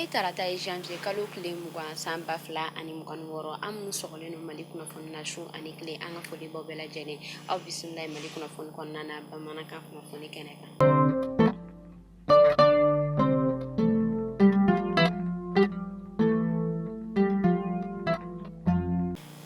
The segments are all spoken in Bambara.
Bi ye tarata ye, janvier kalo tile 20, san 2026. An minnu sɔgɔlen don Mali kunnafoni na su ani tile, an ka foli b'aw bɛɛ lajɛlen. Aw bisimila Mali kunnafoni kɔnɔna na, bamanankan kunnafoni kɛnɛ kan.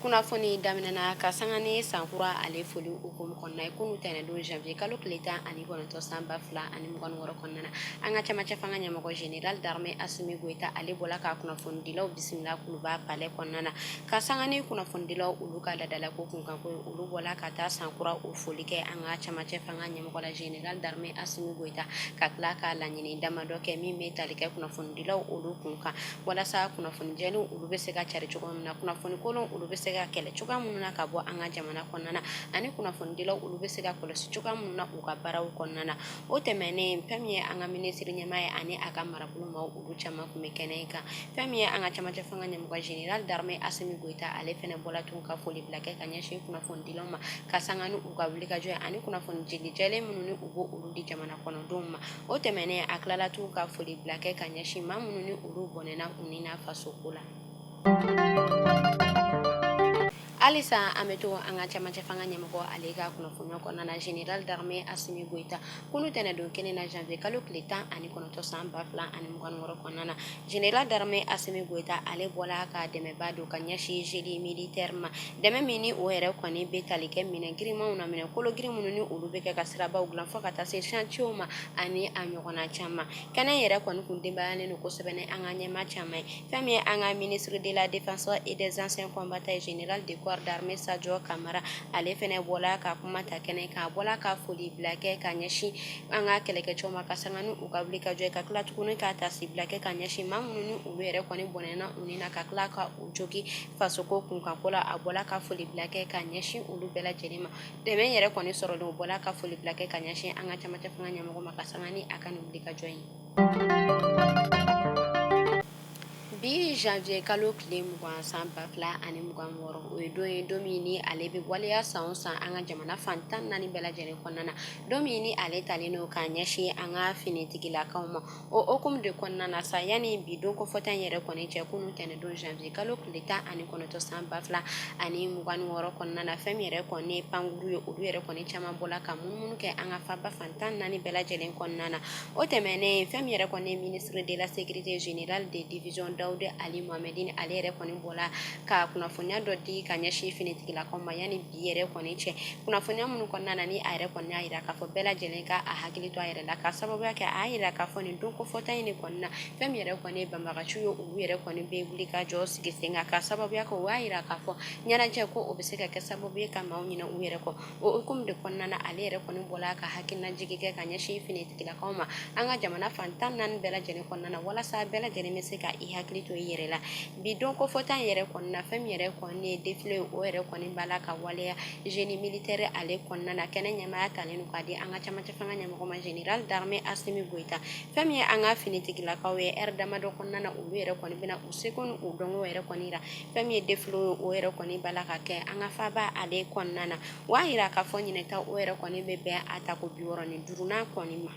Kunnafoni daminɛna ka sanga ni sankura ale foli hukumu kɔnɔna ye. Kunu tɛnɛndon, janvier kalo tile 19, san 2026 kɔnɔna na, an ka cɛmancɛ fanga ɲɛmɔgɔ, général d'armée Asimi Goyita, ale bɔla ka kunnafonidilaw bisimila Kuluba palais kɔnɔna na, ka sanga ni kunnafonidilaw olu ka ladalako kunkanko ye. Olu bɔla ka taa sankura o foli kɛ an ka cɛmancɛ fanga ɲɛmɔgɔ la, général d'armée Asimi Goyita, ka tila ka laɲini damadɔ kɛ min bɛ tali kɛ kunnafonidilaw olu kun kan, walasa kunnafoni jɛlenw olu bɛ se ka cari cogo min na, kunnafoni kolon olu bɛ se ka kɛlɛ cogoya minnu na ka bɔ an ka jamana kɔnɔna na, ani kunnafonidilaw olu bɛ se ka kɔlɔsi cogoya minnu na u ka baaraw kɔnɔna na. O tɛmɛnen, fɛn min ye an ka minisiri ɲɛmaa ye ani a ka marabolo maaw olu caman tun bɛ kɛnɛ in kan. Fɛn min ye an ka cɛmancɛ fanga ɲɛmɔgɔ, général d'armée Asimi Goyita, ale fɛnɛ bɔla tun ka foli bila kɛ ka ɲɛsin kunnafonidilaw ma, ka sanga ni u ka wulikajɔ ye ani kunnafoni jeli jɛlen minnu ni u b'o olu di jamana kɔnɔdenw ma. O tɛmɛnen, a tilala tun ka foli bila kɛ ka ɲɛsin maa minnu ni olu bɔnɛna u ni na fasoko la. Halisa an bɛ to an ka cɛmancɛ fanga ɲɛmɔgɔ ale ka kunnafoniya kɔnɔna na, général d'armée Asimi Goyita. Kunu tɛnɛndon kelen na, janvier kalo tile 19, san 2026 kɔnɔna na, général d'armée Asimi Goyita ale bɔla ka dɛmɛba don ka ɲɛsin génie militaire ma, dɛmɛ min ni o yɛrɛ kɔni bɛ tali kɛ minɛn girinmanw na, minɛn kolo girin minnu ni olu bɛ kɛ ka sirabaw dilan, fo ka taa se chantier ma ani a ɲɔgɔnna caman. Kɛnɛ yɛrɛ kɔni kun denbayalen don kosɛbɛ ni an ka ɲɛmaa caman ye. Fɛn min ye an ka ministre de la défense et des anciens combattants, général de corps d'armée Sadio Kamara, ale fɛnɛ bɔla ka kuma ta kɛnɛ kan. A bɔla ka foli bila kɛ ka ɲɛsin an ka kɛlɛkɛcɛw ma, ka sanga ni u ka wulikajɔ ye, ka tila tuguni ka taasibila kɛ ka ɲɛsin maa minnu ni olu yɛrɛ kɔni bɔnɛna u ni na, ka tila ka u jogi fasoko kunkanko la. A bɔla ka foli bila kɛ ka ɲɛsin olu bɛɛ lajɛlen ma. Dɛmɛ yɛrɛ kɔni sɔrɔlen, u bɔla ka foli bila kɛ ka ɲɛsin an ka cɛmancɛ fanga ɲɛmɔgɔ ma, ka sanga ni a ka nin wulikajɔ ye. Bi janvier kalo tile 20, san 2026, o ye don ye, don min ni ale bɛ waleya san o san an ka jamana fan 14 bɛɛ lajɛlen kɔnɔna na, don min ni ale talen don k'a ɲɛsin an ka finitigilakaw ma. O hukumu de kɔnɔna na sa, yanni bi don kofɔta in yɛrɛ kɔni cɛ, kunun tɛnɛndon, janvier kalo tile 19, san 2026 kɔnɔna na, fɛn min yɛrɛ kɔni ye pankuru ye, olu yɛrɛ kɔni caman bɔla ka munumunu kɛ an ka faba fan 14 bɛɛ lajɛlen kɔnɔna na. O tɛmɛnen, fɛn min yɛrɛ kɔni ye ministre de la sécurité, général de division Dawuda Ali Mohamedine, ale yɛrɛ kɔni bɔla ka kunnafoniya dɔ di ka ɲɛsin finitigilakaw ma yanni bi yɛrɛ kɔni cɛ, kunnafoniya minnu kɔnɔna na ni a yɛrɛ kɔni y'a jira k'a fɔ bɛɛ lajɛlen ka a hakili to a yɛrɛ la, ka sababuya kɛ a y'a jira k'a fɔ nin don kofɔta in de kɔni na, fɛn min yɛrɛ kɔni ye banbagaciw ye, olu yɛrɛ kɔni bɛ wuli ka jɔ sigi sen kan, ka sababuya kɛ o y'a jira k'a fɔ ɲɛnajɛ ko o bɛ se ka kɛ sababu ye ka maaw ɲinɛ u yɛrɛ kɔ. O hukumu de kɔnɔna na, ale yɛrɛ kɔni bɔla ka hakilinajigin kɛ ka ɲɛsin finitigilakaw ma an ka jamana fan 14 bɛɛ lajɛlen kɔnɔna na, walasa bɛɛ lajɛlen bɛ se ka i hakili to i yɛrɛ la. Bi don kofɔta in yɛrɛ kɔnɔna na, fɛn min yɛrɛ kɔni ye défilé ye, o yɛrɛ kɔni b'a la ka waleya génie militaire ale kɔnɔna na. Kɛnɛ ɲɛmaaya talen don k'a di an ka cɛmancɛ fanga ɲɛmɔgɔ ma, général d'armée Asimi Goyita. Fɛn min ye an ka finitigilakaw ye, ɛri damadɔ kɔnɔna na, olu yɛrɛ kɔni bɛna u seko ni u dɔnko yɛrɛ kɔni yira. Fɛn min ye défilé ye, o yɛrɛ kɔni b'a la ka kɛ an ka faba ale kɔnɔna na. O y'a yira k'a fɔ ɲinɛta o yɛrɛ kɔni bɛ bɛn a tako 65nan kɔni ma.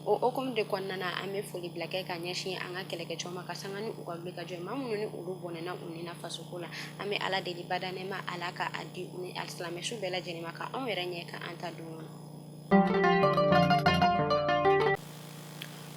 O hukumu de kɔnɔna na, an bɛ foli bila kɛ ka ɲɛsin an ka kɛlɛkɛcɛw ma, ka sanga ni u ka wulikajɔ ye, maa minnu ni olu bɔnɛna u ni na fasoko la. An bɛ Ala deli bada nɛɛma, Ala ka a di u ni alisilamɛ su bɛɛ lajɛlen ma, ka anw yɛrɛ ɲɛ ka an ta don kɔnɔ.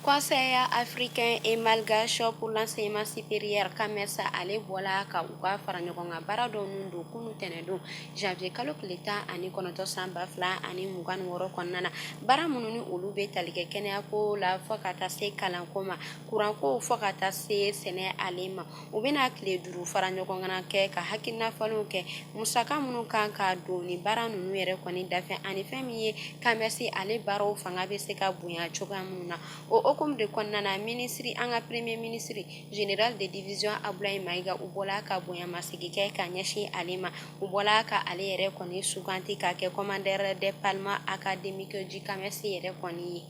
Conseil africain et malgache pour l'enseignement supérieur, CAMES, ale bɔla ka u ka fara ɲɔgɔn kan baara dɔ nun don kunu tɛnɛndon, janvier kalo tile 19, san 2026 kɔnɔna na, baara minnu ni olu bɛ tali kɛ kɛnɛyako la, fo ka taa se kalanko ma, kuranko, fo ka taa se sɛnɛ ale ma. U bɛna tile 5 fara ɲɔgɔn kan kɛ ka hakilina falenw kɛ, musaka minnu kan ka don ni baara ninnu yɛrɛ kɔni dafɛ, ani fɛn min ye CAMES ale baaraw fanga bɛ se ka bonya cogoya minnu na. O hukumu de kɔnɔna na, minisiri, an ka premier ministre, général de division Abulayi Mayiga, u bɔla ka bonyamasegin kɛ ka ɲɛsin ale ma. U bɔla ka ale yɛrɛ kɔni suganti ka kɛ commandeur des parlements académiques du CAMES yɛrɛ kɔni ye.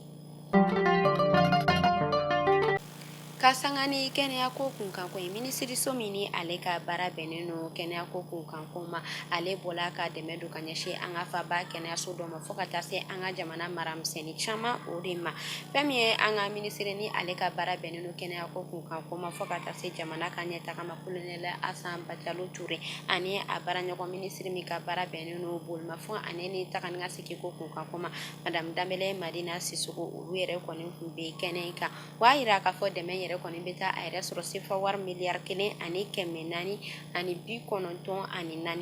Ka sanga ni kɛnɛyako kunkanko ye, minisiriso min ni ale ka baara bɛnnen don kɛnɛyako kunkanko ma, ale bɔla ka dɛmɛ don ka ɲɛsin an ka faba kɛnɛyaso dɔ ma, fo ka taa se an ka jamana maramisɛnnin caman o de ma. Fɛn min ye an ka minisiri ni ale ka baara bɛnnen don kɛnɛyako kunkanko ma, fo ka taa se jamana ka ɲɛtaga ma, kolonɛli Asan Bajalo Ture, ani a baaraɲɔgɔn minisiri min ka baara bɛnnen don bolimafɛn ani ni taga ni ka segin ko kunkanko ma, Madame Danbɛlɛ Madina Sisoko, olu yɛrɛ kɔni tun bɛ kɛnɛ kan. O y'a jira k'a fɔ dɛmɛ yɛrɛ kɔni bɛ taa a yɛrɛ sɔrɔ sefa wari miliyari 1 ani 494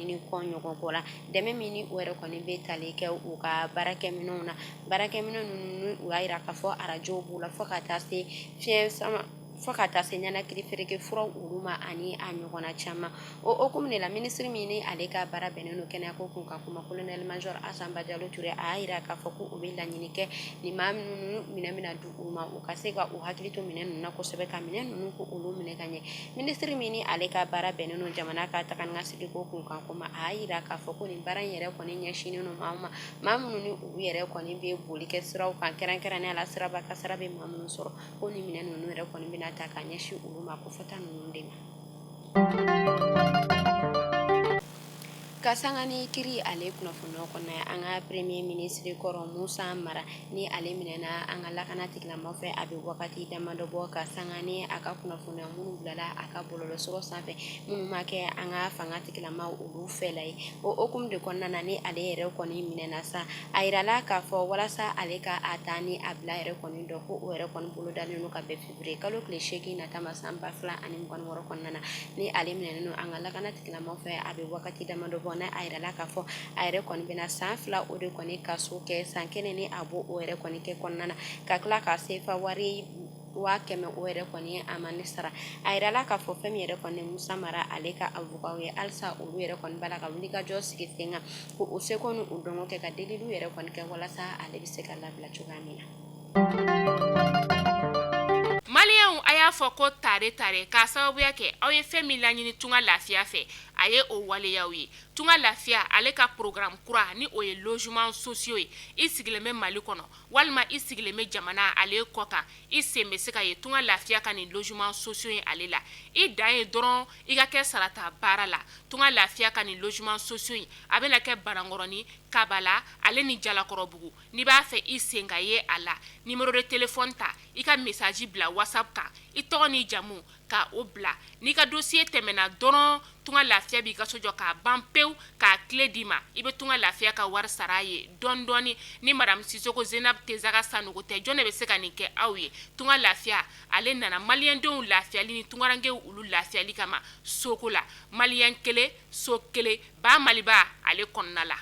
ni kɔ ɲɔgɔn kɔ la. Dɛmɛ min ni o yɛrɛ kɔni bɛ tali kɛ u ka baarakɛminɛnw na, baarakɛminɛn ninnu, u y'a jira k'a fɔ arajow b'u la, fo ka taa se fiɲɛ sama, fo ka taa se ɲɛnakili fereke furaw olu ma, ani a ɲɔgɔnna caman. O hukumu de la, minisiri min ni ale ka baara bɛnnen don kɛnɛyako kunkanko ma, colonel major Asan Bajalo Ture, a y'a jira k'a fɔ ko u bɛ laɲini kɛ ni maa minnu minɛn bɛna di u ma, u ka se ka u hakili to minɛn ninnu na kosɛbɛ, ka minɛn ninnu ko olu minɛ ka ɲɛ. Minisiri min ni ale ka baara bɛnnen don jamana ka taga ni ka segin ko kunkanko ma, a y'a jira k'a fɔ ko nin baara in yɛrɛ kɔni ɲɛsinnen don maaw ma, maa minnu ni u yɛrɛ kɔni bɛ boli kɛ siraw kan, kɛrɛnkɛrɛnnenya la siraba kasara bɛ maa minnu sɔrɔ, ko nin minɛn ninnu yɛrɛ kɔni bɛna ta ka ɲɛsin olu ma ko fɔta ninnu de ma. Ka sanga ni kiri ale kunnafoniya kɔnɔ, an ka premier ministre kɔrɔ Musa Mara ni ale minɛna an ka lakana tigilamaw fɛ a bɛ wagati damadɔ bɔ, ka sanga ni a ka kunnafoniya minnu bilala a ka bɔlɔlɔsɔrɔ sanfɛ, minnu ma kɛ an ka fanga tigilamaw olu fɛla ye. O hukumu de kɔnɔna na ni ale yɛrɛ kɔni minɛna sa, a yirala k'a fɔ walasa ale ka a ta ni a bila yɛrɛ kɔni dɔn, ko o yɛrɛ kɔni bolodalen don ka bɛn février kalo tile 8 nata ma san 2026 kɔnɔna na. Ni ale minɛnen don an ka lakana tigilamaw fɛ a bɛ wagati damadɔ bɔ, n'a a yirala k'a fɔ a yɛrɛ kɔni bɛna san 2 o de kɔni kaso kɛ, san 1 ni a b'o o yɛrɛ kɔni kɛ kɔnɔna na, ka tila ka sefa wari 100 000 o yɛrɛ kɔni amande sara. A yirala k'a fɔ fɛn min yɛrɛ kɔni Musa Mara ale ka avocat ye, halisa olu yɛrɛ kɔni b'a la ka wulikajɔ sigi sen kan, ko u seko ni u dɔnko kɛ ka deliliw yɛrɛ kɔni kɛ walasa ale bɛ se ka labila cogoya min na. Maliyɛnw, a y'a fɔ ko tare tare, k'a sababuya kɛ aw ye fɛn min laɲini Tunga Lafiya fɛ, a ye o waleyaw ye. Tunga Lafiya ale ka programme kura ni o ye logement sociaux ye. I sigilen bɛ Mali kɔnɔ walima i sigilen bɛ jamana ale kɔ kan, i sen bɛ se ka ye Tunga Lafiya ka nin logement sociaux ye ale la. I dan ye dɔrɔn i ka kɛ sarata baara la. Tunga Lafiya ka nin logement sociaux in, a bɛna kɛ Banankɔrɔni, Kabala ale ni Jalakɔrɔbugu. N'i b'a fɛ i sen ka ye a la, numéro de téléphone ta, i ka message bila WhatsApp kan, i tɔgɔ n'i jamu ka o bila. N'i ka dossier tɛmɛna dɔrɔn, Tunga Lafiya b'i ka so jɔ k'a ban pewu, k'a clé d'i ma. I bɛ Tunga Lafiya ka wari sara a ye dɔɔni dɔɔni. Ni madame Sisoko Zenab Tezaga Sanogo tɛ, jɔn de bɛ se ka nin kɛ aw ye? Tunga Lafiya ale nana maliyɛndenw lafiyali ni tungarankew olu lafiyali kama soko la. Maliyɛn kelen, so kelen, ba Maliba ale kɔnɔna la.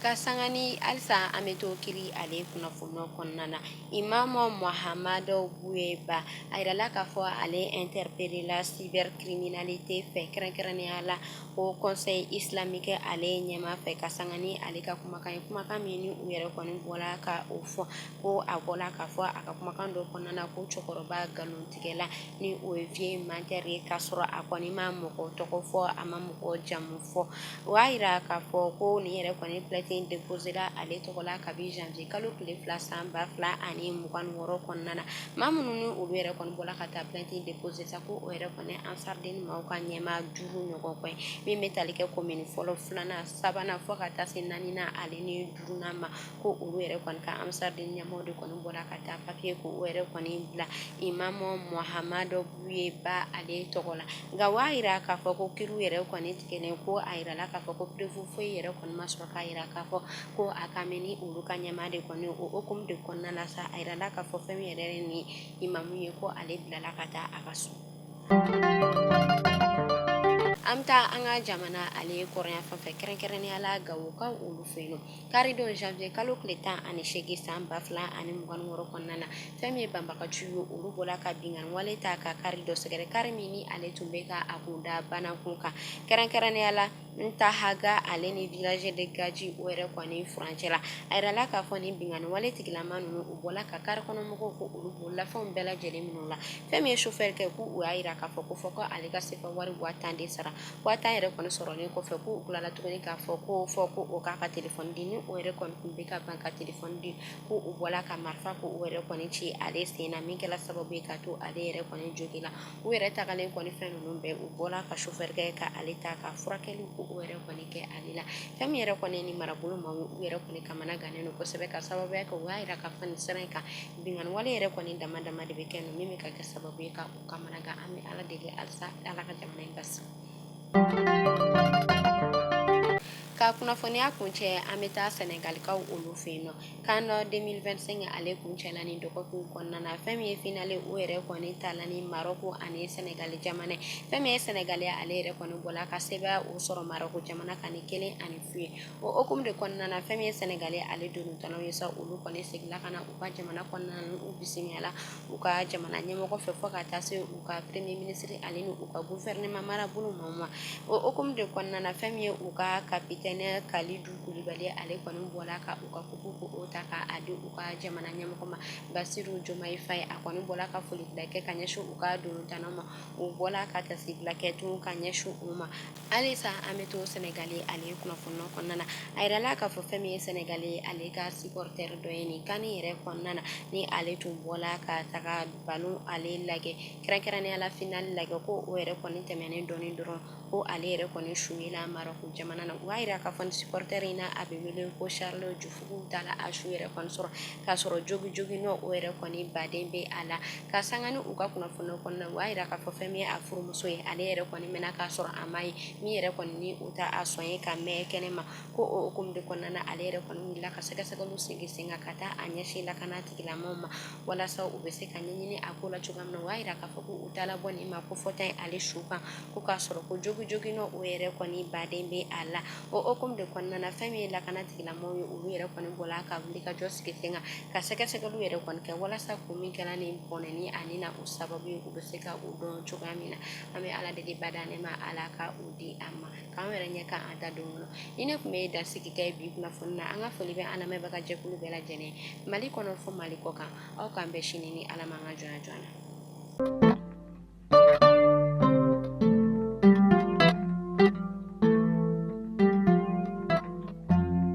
Ka sanga ni halisa an bɛ to kiri ale kunnafoniyaw kɔnɔna na, Imamu Mahamadu Buye Ba, a yirala k'a fɔ ale interpellé la cybercriminalité fɛ, kɛrɛnkɛrɛnnenya la Haut Conseil islamique ale ɲɛmaa fɛ, ka sanga ni ale ka kumakan ye, kumakan min ni u yɛrɛ kɔni bɔla ka o fɔ, ko a bɔla k'a fɔ a ka kumakan dɔ kɔnɔna na ko cɛkɔrɔba nkalontigɛla ni o ye vieux menteur ye, k'a sɔrɔ a kɔni ma mɔgɔ tɔgɔ fɔ, a ma mɔgɔ jamu fɔ. O y'a yira k'a fɔ ko nin yɛrɛ kɔni plainte in déposé la ale tɔgɔ la kabi janvier kalo tile 2 san 2026 kɔnɔna na. Maa minnu ni olu yɛrɛ kɔni bɔla ka taa plainte in déposé sa, ko o yɛrɛ kɔni Ansariden maaw ka ɲɛmaa 5 ɲɔgɔn kɔ ye, min bɛ tali kɛ commune fɔlɔ, filanan, sabanan, fo ka taa se naaninan ale ni duurunan ma, ko olu yɛrɛ kɔni ka Ansariden ɲɛmaaw de kɔni bɔra ka taa papier ko o yɛrɛ kɔni bila Imamu Mahamadu Buye Ba ale tɔgɔ la. Nka o y'a yira k'a fɔ ko kiriw yɛrɛ kɔni tigɛlen ko a yirala k'a fɔ ko preuve foyi yɛrɛ kɔni ma sɔrɔ k'a yira k'a fɔ ko a kan bɛ ni olu ka ɲɛmaa de kɔni. O hukumu de kɔnɔna la sa, a yirala k'a fɔ fɛn min yɛrɛ ni imamu ye, ko ale bilala ka taa a ka so. An bɛ taa an ka jamana ale kɔrɔnya fan fɛ, kɛrɛnkɛrɛnnenya la Gawokaw olu fɛ yen nɔ. Karidon janvier kalo tile 18 san 2026 kɔnɔna na, fɛn min ye banbagaciw ye, olu bɔla ka binkanni wale ta ka kari dɔ sɛgɛrɛ, kari min ni ale tun bɛ ka a kun da Banakun kan, kɛrɛnkɛrɛnnenya la Ntahaga ale ni village de Gadji o yɛrɛ kɔni furancɛ la. A yirala k'a fɔ nin binkanni wale tigilama ninnu, u bɔla ka kari kɔnɔ mɔgɔw ko olu bololafɛnw bɛɛ lajɛlen minɛ u la. Fɛn min ye chauffeur kɛ, k'u u y'a yira k'a fɔ ko fɔ ko ale ka sefa wari 10,000 de sara. 10,000 yɛrɛ kɔni sɔrɔlen kɔfɛ, k'u tilala tuguni k'a fɔ ko fɔ ko o k'a ka telefɔni di. Ni o yɛrɛ kɔni tun bɛ ka ban ka telefɔni di, ko u bɔla ka marifa ko o yɛrɛ kɔni ci ale sen na, min kɛla sababu ye ka to ale yɛrɛ kɔni jogi la. U yɛrɛ tagalen kɔni fɛn ninnu bɛɛ, u bɔla ka chauffeur kɛ ka ale ta ka furakɛli ko o yɛrɛ kɔni kɛ ale la. Fɛn min yɛrɛ kɔni ni marabolo maaw, u yɛrɛ kɔni kamana gannen don kosɛbɛ, ka sababuya kɛ u y'a yira k'a fɔ nin sira in kan, binkanni wale yɛrɛ kɔni dama dama de bɛ kɛ min bɛ ka kɛ sababu ye ka u kamana gan. An bɛ Ala deli halisa, Ala ka jamana in basigi. Ka kunnafoniya kuncɛ, an bɛ taa Sɛnɛgalikaw olu fɛ yen nɔ. CAN 2025 ale kuncɛla ni dɔgɔkun kɔnɔna na. Fɛn min ye finale, o yɛrɛ kɔni tala ni Maroc ani Senegal jamana. Fɛn min ye Senegal, ale yɛrɛ kɔni bɔla ka sebaaya o sɔrɔ Maroc jamana kan ni 1-0 ye. O hukumu de kɔnɔna na, fɛn min ye Senegal ale dolantannaw ye sa, olu kɔni seginna ka na u ka jamana kɔnɔna na. U bisimilala u ka jamana ɲɛmɔgɔ fɛ, fo ka taa se u ka premier ministre ale ni u ka gouvernement marabolo maaw ma. O hukumu de kɔnɔna na, fɛn min ye u ka capitaine Kalidou Koulibaly, ale kɔni bɔla ka u ka coupe ko o ta k'a di u ka jamana ɲɛmɔgɔ ma, Bassirou Diomaye Faye. A kɔni bɔla ka folibila kɛ ka ɲɛsin u ka dolantannaw ma. U bɔla ka tasibila kɛ tun ka ɲɛsin u ma. Halisa an bɛ to Senegal ale kunnafoni kɔnɔna na. A yirala k'a fɔ fɛn min ye Senegal ale ka supporter dɔ ye nin CAN yɛrɛ kɔnɔna na, ni ale tun bɔla ka taga ballon ale lajɛ, kɛrɛnkɛrɛnnenya la finale lajɛ, ko o yɛrɛ kɔni tɛmɛnen dɔɔnin dɔrɔn, ko ale yɛrɛ kɔni su yela Maroc jamana na. U b'a yira k'a fɔ ni supporter in na, a bɛ wele ko Charles Diouf, taara a su yɛrɛ kɔni sɔrɔ k'a sɔrɔ jogi jogi nɔ o yɛrɛ kɔni baden bɛ a la. Ka sanga ni u ka kunnafoni kɔnɔna, u b'a yira k'a fɔ fɛn min ye a furumuso ye, ale yɛrɛ kɔni mɛnna k'a sɔrɔ a ma ye, min yɛrɛ kɔni ni u ta a sɔn ye ka mɛn kɛnɛ ma. Ko o hukumu de kɔnɔna na, ale yɛrɛ kɔni wulila ka sɛgɛsɛgɛliw sigi sen kan ka taa a ɲɛsin lakana tigilamɔgɔw ma, walasa u bɛ se ka ɲɛɲini a ko la cogoya min na. U b'a yira k'a fɔ ko u taala bɔ nin ma ko fɔta ye ale su kan, ko k'a sɔrɔ ko jogi jogi nɔ o yɛrɛ kɔni baden bɛ a la. O hukumu de kɔnɔna na, fɛn min ye lakana tigilamɔgɔw ye, olu yɛrɛ kɔni bɔla ka wuli ka jɔ sigi sen kan ka sɛgɛsɛgɛliw yɛrɛ kɔni kɛ, walasa ko min kɛra nin bɔnɛni ani na o sababu ye, u bɛ se ka o dɔn cogoya min na. An bɛ Ala deli bada ne ma, Ala ka o di an ma k'an yɛrɛ ɲɛ kan an ta don kɔnɔ. Ni ne tun bɛ dansigi kɛ bi kunnafoni na, an ka foli bɛ an lamɛnbaga jɛkulu bɛɛ lajɛlen, Mali kɔnɔ fo Mali kɔ kan. Aw k'an bɛn sini ni Ala m'an ka jɔnya jɔ na.